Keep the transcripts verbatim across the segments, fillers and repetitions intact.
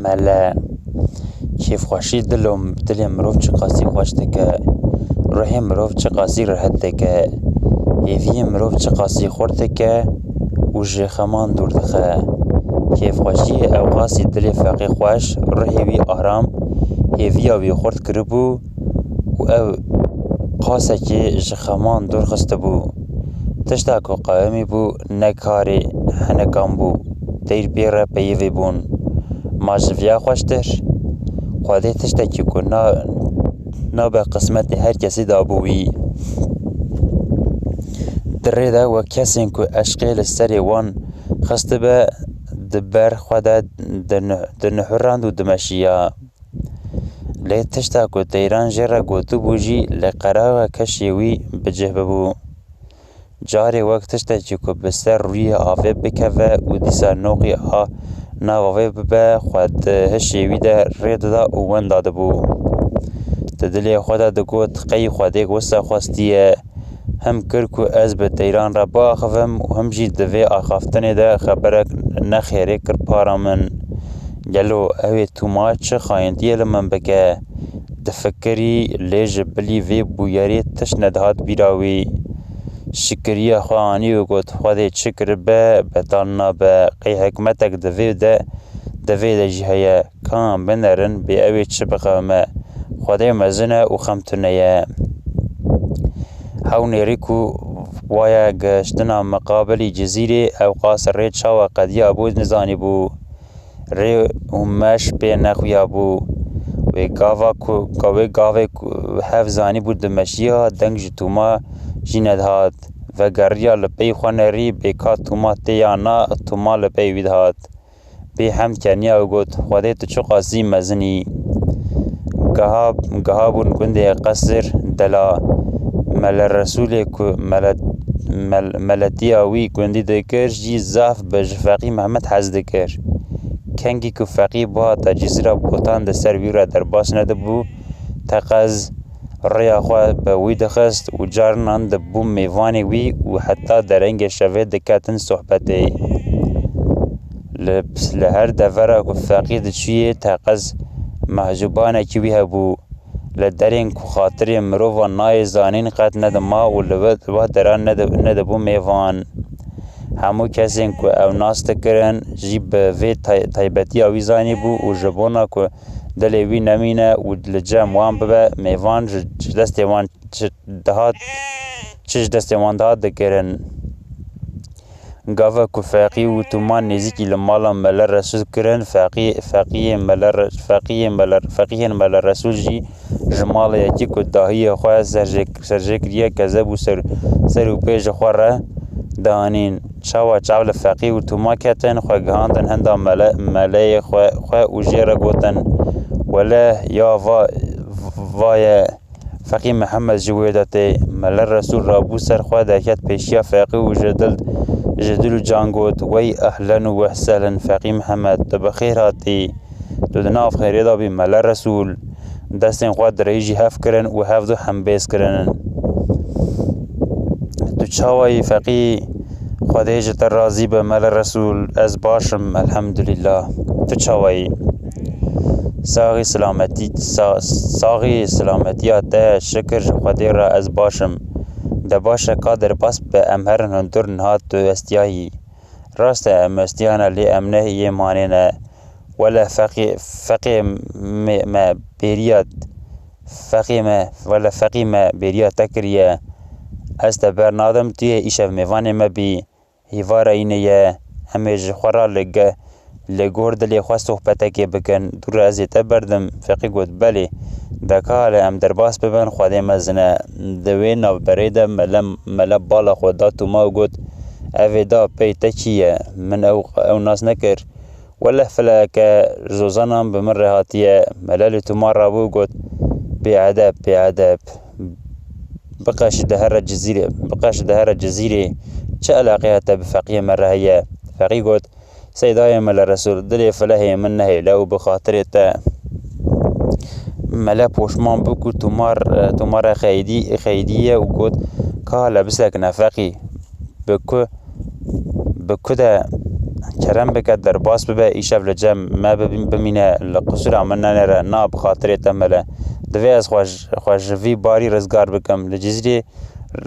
Mele. Kêfxweşî dilo, dilê mirov çiqasî xweş dike, ruhê mirov çiqasî rehet dike, hêviyê mirov çiqasî xurt dike û ji xeman dûr dixe. Kêfxweşiyê ewqasî dilê Feqî xweş, ruhê wî aram, hêviya wî xurt kiribû û ew qasekê ji xeman dûr xistibû. Tişta ku qewimî bû, ne karê henikan bû, teyr pê re peyivê bûn. Ma ji viya xweştir? Xwedê tiştekî ku na-, nabe qismetê her kesî dabû wî. Di rê de wek kesên ku eşqê li serê wan xistibe, di ber xwe de dinu-, dinihurand û dimeşiya. Lê tişta ku teyran jê re gotibû jî li qeraxa keşê wî bi cih bibû. Carê wek tiştekî ku bi ser rûyê avê bikeve û dîsa noqî a nav avê bibe, xwe di hişê wî de rê dida û wenda dibû. Di dilê xwe de digot, qey Xwedê wisa xwestiye, him kir ku ez bi teyran re biaxivim û him jî di vê axaftinê de xeberek nexêrê kir para min. Gelo ew ê Tûma çi xayintiyê li min bike? Difikirî, lê ji bilî vê bûyerê tişt nedihat bîra wî. Şikiriya xwe anî û got, Xwedê çi kiribe, betal nabe. Qey hikmetek di vê de, di vê de jî heye. Ka em binerin, bê ew ê çi biqewime? Xwedê mezin e û xem tune ye. Hewnêrî ku waye gihiştina miqabilî Cizîrê, ewqas rê çawa qediya bû, nizanîbû. Rê û meş pê nexuya bû. Wê gava ku, ka wê gavê ku hev zanîbû dimeşiya, deng ji Tûma jî nedihat. Vegeriya li pey xwe nerî, bê ka Tûma tê ya na, Tûma li pey wî dihat. Bê hemd keniya û got, Xwedê tu çiqasî mezin î. Geha, geha bûn gundê Qesir Dela. Mele Resûlê ku mele-, mel-, meletiya wî gundî dikir, jî zaf bi ji Feqî Mehmed hez dikir. Kengî ku Feqî bihata Cizîra Botan di ser wî re derbas nedibû, teqez rêya xwe bi wî dixist û carinan dibû mêvanê wî û heta derengê şevê diketin sohbetê. Li, li her devera ku Feqî diçûyê, teqez mehcûbanekî wî hebû. Li derên ku xatirê mirovan nayê zanîn qet nedima û li we, li weh deran nedi-, nedibû mêvan. Hemû kesên ku ew nas dikirin jî bi vê tay-, taybetiya wî zanîbû û ji bona ku dilê wî nemîne û li cem wan bibe, mêvan ji, ji destê wan çi dihat, çi ji destê wan dihat dikirin. Gava ku Feqî û Tûma nêzîkî li mala Mele Resûl kirin, Feqî, Feqiyê Mele Re-, Feqiyê Mele, Feqiyên Mele Resûl jî ji malê yekî ku dahiyê xwe serjê-, serjê kiriye kezeb û ser, ser û pê ji xwe re danîn. Çawa çav li Feqî û Tûma ketin, xwe gihandin hinda mele, meleyê xwe, xwe û jê re gotin, Wele ya va, va ye. Feqî Mihemed ji wê de tê. Mele Resûl rabû ser xwe derket pêşiya Feqî û ji dil, ji dil û can got, Wey ehlen û wehsehlen Feqî Mihemed, tu bi xêr hatî. Tu di nav xêrê de bî Mele Resûl. Destên xwe dirêjî hev kirin û hevdu hembêz kirin. Tu çawa yî Feqî? Xwedê ji te razî be Mele Resûl. Ez baş im, elhemdulîllah. Tu çawa yî? Saxî silametî, sa-, saxî silametiya te, şikir ji Xwedê re ez baş im. De baş e, ka derbas bibe, em herin hundir niha tu estiyayî. Rast e, em estiyane, lê em ne yê manê ne. Wele feqê, feqê me, me bêriya, feqê me, wele feqî me bêriya te kiriye. Ez te bernadim, tu yê îşev mêvanê me bî. Hîvara înê ye, em ê ji xwe re li ge-, li gor dilê xwe sohbetekê bikin. Dû re ez ê te berdim. Feqî got, Belê. De ka hale em derbas bibin, Xwedê mezin e. Di wê navberê de mele, mele bala xwe da Tûma û got, Ev ê da pey te kî ye? Min ew, ew nas nekir. Wele feleke zozanan bi min re hatiye. Mele li Tûma rabû û got, Bêedeb, bêedeb. Biqeşî de here Cizîrê, biqeşî de here Cizîrê. Çi eleqeya te bi feqiyê me re heye? Feqî got, Seydayê Mele Resûl, dilê filehê min nehêle û bi xatirê te. Mele poşman bû ku Tûmar, Tûmare xeydî, xeydiye û got, Ka hele bisekine feqî. Bi ku, bi ku de Kerem bike, derbas bibe, îşev li cem me bibî-, bimîne, li qisûra min nenêre, na bi xatirê te mele. Divê ez xwe ji, xwe ji vî barî rizgar bikim. Li Cizîrê,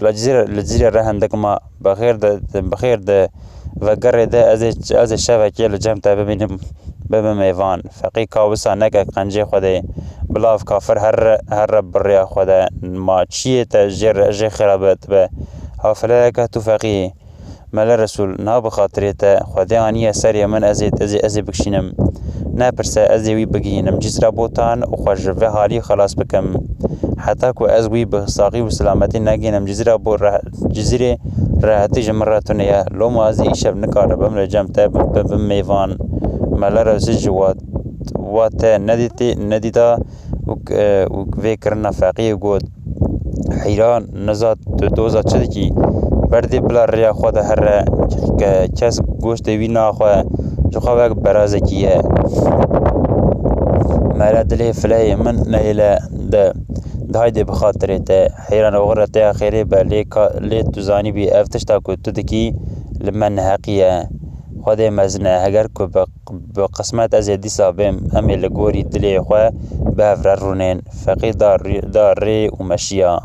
li Cizîrê, li Cizîrê re hindik ma, bi xêr de, bi xêr de vegerê de ez ê, ez ê şevekê li cem te bimînim, bibim mêvan. Feqî ka wisa neke qencê Xwedê. Bila ev kafir here, here bi rêya xwe de. Ma çiyê te jê re, jê xêra be, dibe. Hafileyeke tu feqî. Mele Resûl, na bi xatirê te, Xwedê aniye serê min, ez ê, ez ê, ez ê bikişînim. Nepirse, ez ê wî bigihînim Cizra Botan û xwe ji vê halî xelas bikim. Heta ku ez wî bi saxî û silametî negihînim Cizra Bo-, re-, Cizîrê rehetî ji min re tune ye. Loma ez ê îşev nikaribim li cem te bi-, bibim mêvan. Mele Resûl jî wa, wa te nedîtî, nedîta û k-, û vê kirina feqî got, Heyran, niza tu doza çi dikî? Berdê bila rêya xwe de here, ke kes goştê wî naxwe, ji xwe wek berazekî ye. Mele dilê fileyê min neyêle de, de haydê bi xatirê te. Heyran oxire te ya xêrê be, lê ka, lê tu zanîbî ev tişta ku tu dikî li me neheqî ye. Xwedê mezin e, heger ku bi, bi qismet ez ê dîsa bêm, em ê li gorî dilê xwe bi hev re rûnên. Feqî da rê, da rê û meşiya.